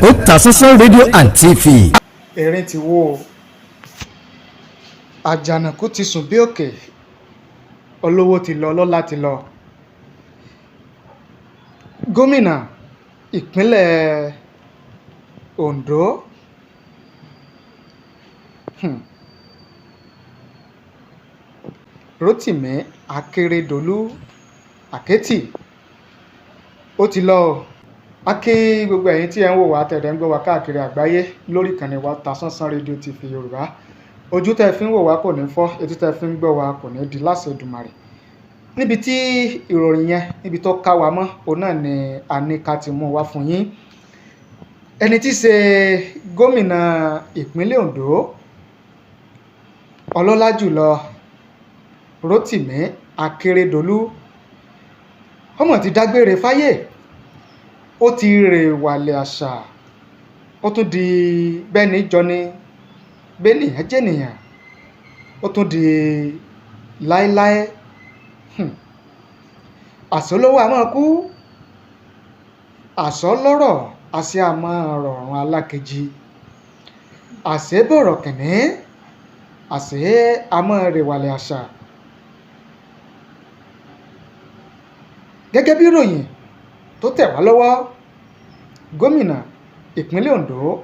Otasansan rédíò and TV. Erin ti wó o, Àjànàkú ti sùn bí òkè, olówó ti lọ, ọlọ́lá ti lọ. Gómìnà ìpínlẹ̀ Ondo, Rotimi Akeredolu Àkẹ́tì, ó ti lọ o. A kí gbogbo ẹ̀yin tí ẹ̀ ń wò wá, tẹ̀dẹ̀ ń gbọ́ wá káàkiri àgbáyé lórí ìkànnì wa Otasansan rédíò TV Yorùbá. Ojú tẹ́ fi ń wò wá kò ní fọ́, etí tẹ́ fi ń gbọ́ wá kò ní di láṣẹ Èdùmàrè. Níbi tí ìròyìn yẹn, níbi tó ká wa mọ́, òun náà ni a ní ká ti mú wá fún yín. Ẹni tí í ṣe gómìnà ìpínlẹ̀ Ondo, ọlọ́lá jùlọ Rotimi Akeredolu, ọmọ ti dágbére fáyé, ó ti rèwàlẹ̀ àṣà, ó tún di bẹ́ni jọni, bẹ́nìyàn jẹ́nìyàn, ó tún di láéláé. Àṣọ lówó a máa kú, àṣọ lọ́rọ̀ àṣẹ a máa rọ̀rùn alákejì, àṣẹ bọ̀rọ̀ kìnní, àṣẹ a máa rèwàlẹ̀ àṣà. Gẹ́gẹ́ bí ìròyìn tó tẹ̀ wá lọ́wọ́, gómìnà ìpínlẹ̀ Ondo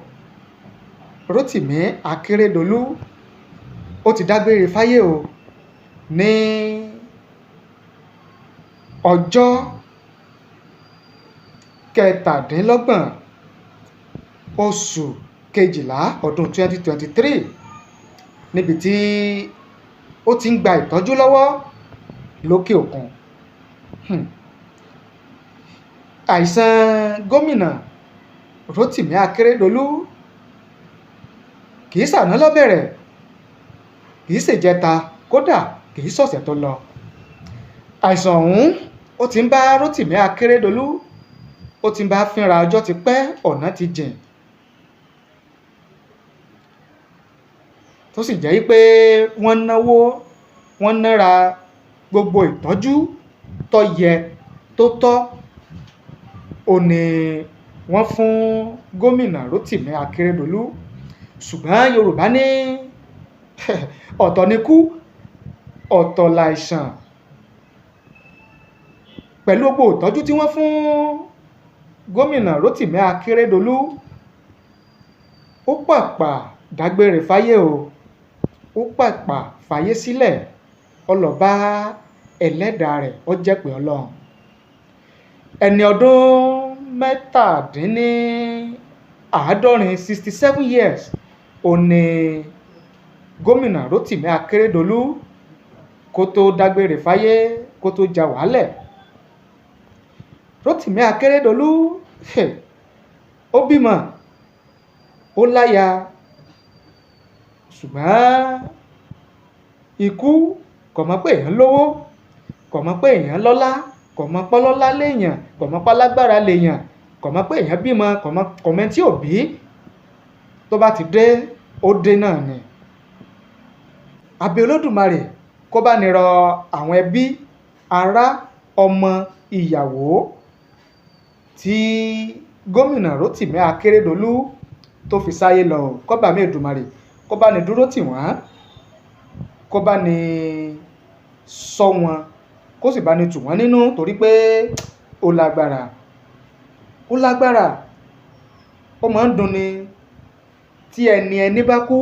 Rotimi Akeredolu, ó ti dágbére fáyé o ní ọjọ́ 27 oṣù kejìlá ọdún 2023, níbi tí ó ti ń gba ìtọ́jú lọ́wọ́ lókè òkun. Àìsàn gómìnà Rotimi Akeredolu kì í ṣàná ló bẹ̀rẹ̀, kì í ṣèjẹta, kódà kì í ṣọ̀sẹ̀ tó lọ. Àìsàn ọ̀hún ó ti ń bá Rotimi Akeredolu, ó ti ń bá fínra ọjọ́ ti pẹ́, ọ̀nà ti jìn, tó sì jẹ́ pé wọ́n náwó, wọ́n nára gbogbo ìtọ́jú tó yẹ tó tọ́ ò ní wọ́n fún gómìnà Rotimi Akeredolu. Ṣùgbọ́n Yorùbá ní ọ̀tọ̀ ni kú, ọ̀tọ̀ làìsàn. Pẹ̀lú gbogbo ìtọ́jú tí wọ́n fún gómìnà Rotimi Akeredolu, ó pàpà dágbére fáyé o, ó pàpà fàyè sílẹ̀, ó lọ bá ẹlẹ́dàá rẹ̀, ó jẹ́ pé Ọlọ́run. Ẹni ọdún 67, 67 years, ó ní gómìnà Rotimi Akeredolu kó tó dágbére fáyé, kó tó já wàhálẹ̀. Rotimi Akeredolu, ó bímọ, ó láya, ṣùgbọ́n ikú kò mọ̀ pé èèyàn lówó, kò mọ̀ pé èèyàn lọ́lá, kò mọ̀ pọ́lọ́lá léèyàn, kò mọ̀ pálágbára léèyàn, kò mọ̀ pé èèyàn bímọ, kò mọ̀ tí ò bí. Tó bá ti dé, ó dé náà ni. Àbí Olódùmarè kó bá ní rọ àwọn ẹbí, ará, ọmọ, ìyàwó tí gómìnà Rotimi Akeredolu tó fi sáyé lọ, kó bá mi Èdùmàrè kó bá ní dúró tì wọ́n, kó bá ní ṣọ́ wọn, kó sì bá ní tù wọ́n nínú, torí pé ó lágbára, ó lágbára, ó máa ń dunni tí ẹni ẹni bá kú,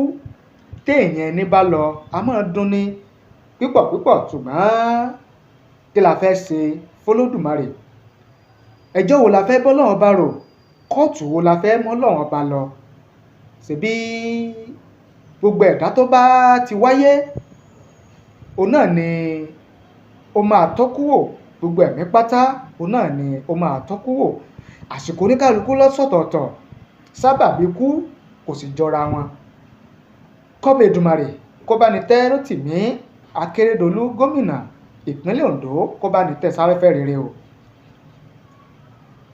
téèyàn ẹni bá lọ, a máa dunni pípọ̀ pípọ̀. Ṣùgbọ́n kí la fẹ́ ṣe f'Olódùmarè? Ẹjọ́ wo la fẹ́ bọ́ Ọlọ́run bá rò? Kóòtù wo la fẹ́ mọ́ Ọlọ́run bá lọ? Ṣèbí gbogbo ẹ̀dá tó bá ti wáyé, òun náà ni ó máa tọ́kú wò, gbogbo ẹ̀mí pátá òun náà ni ó máa tọ́kú wò. Àsìkò oníkálukú lọ́sọ̀tọ̀ọ̀tọ̀, sábàbí kú kò sì jọra wọn. Kọ́bẹ̀ Èdùmàrè kó bá ní tẹ́ Rotimi Akeredolu, gómìnà ìpínlẹ̀ Ondo, kó bá ní tẹ́ sáfẹ́fẹ́ rere o,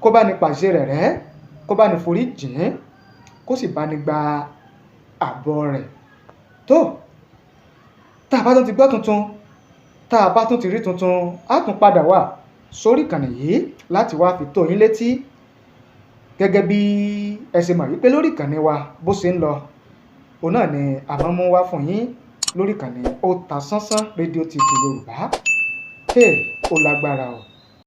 kó bá ní pàṣẹ rẹ̀ rẹ́, kó bá ní forí jìn, kó sì bá ní gba àbọ̀ rẹ̀. Tó tá a bá tún ti gbọ́ tuntun, tá a bá tún ti rí tuntun, á tún padà wá sórí ìkànnì yìí láti wá fi tó yín létí. Gẹ́gẹ́ bí ẹ ṣe mọ̀ wípé lórí ìkànnì wa, bó ṣe ń lọ òun náà ni àmọ́ mú wá fún yín lórí ìkànnì Otasansan Rédíò TV Yorùbá. Hey, ó lágbára o.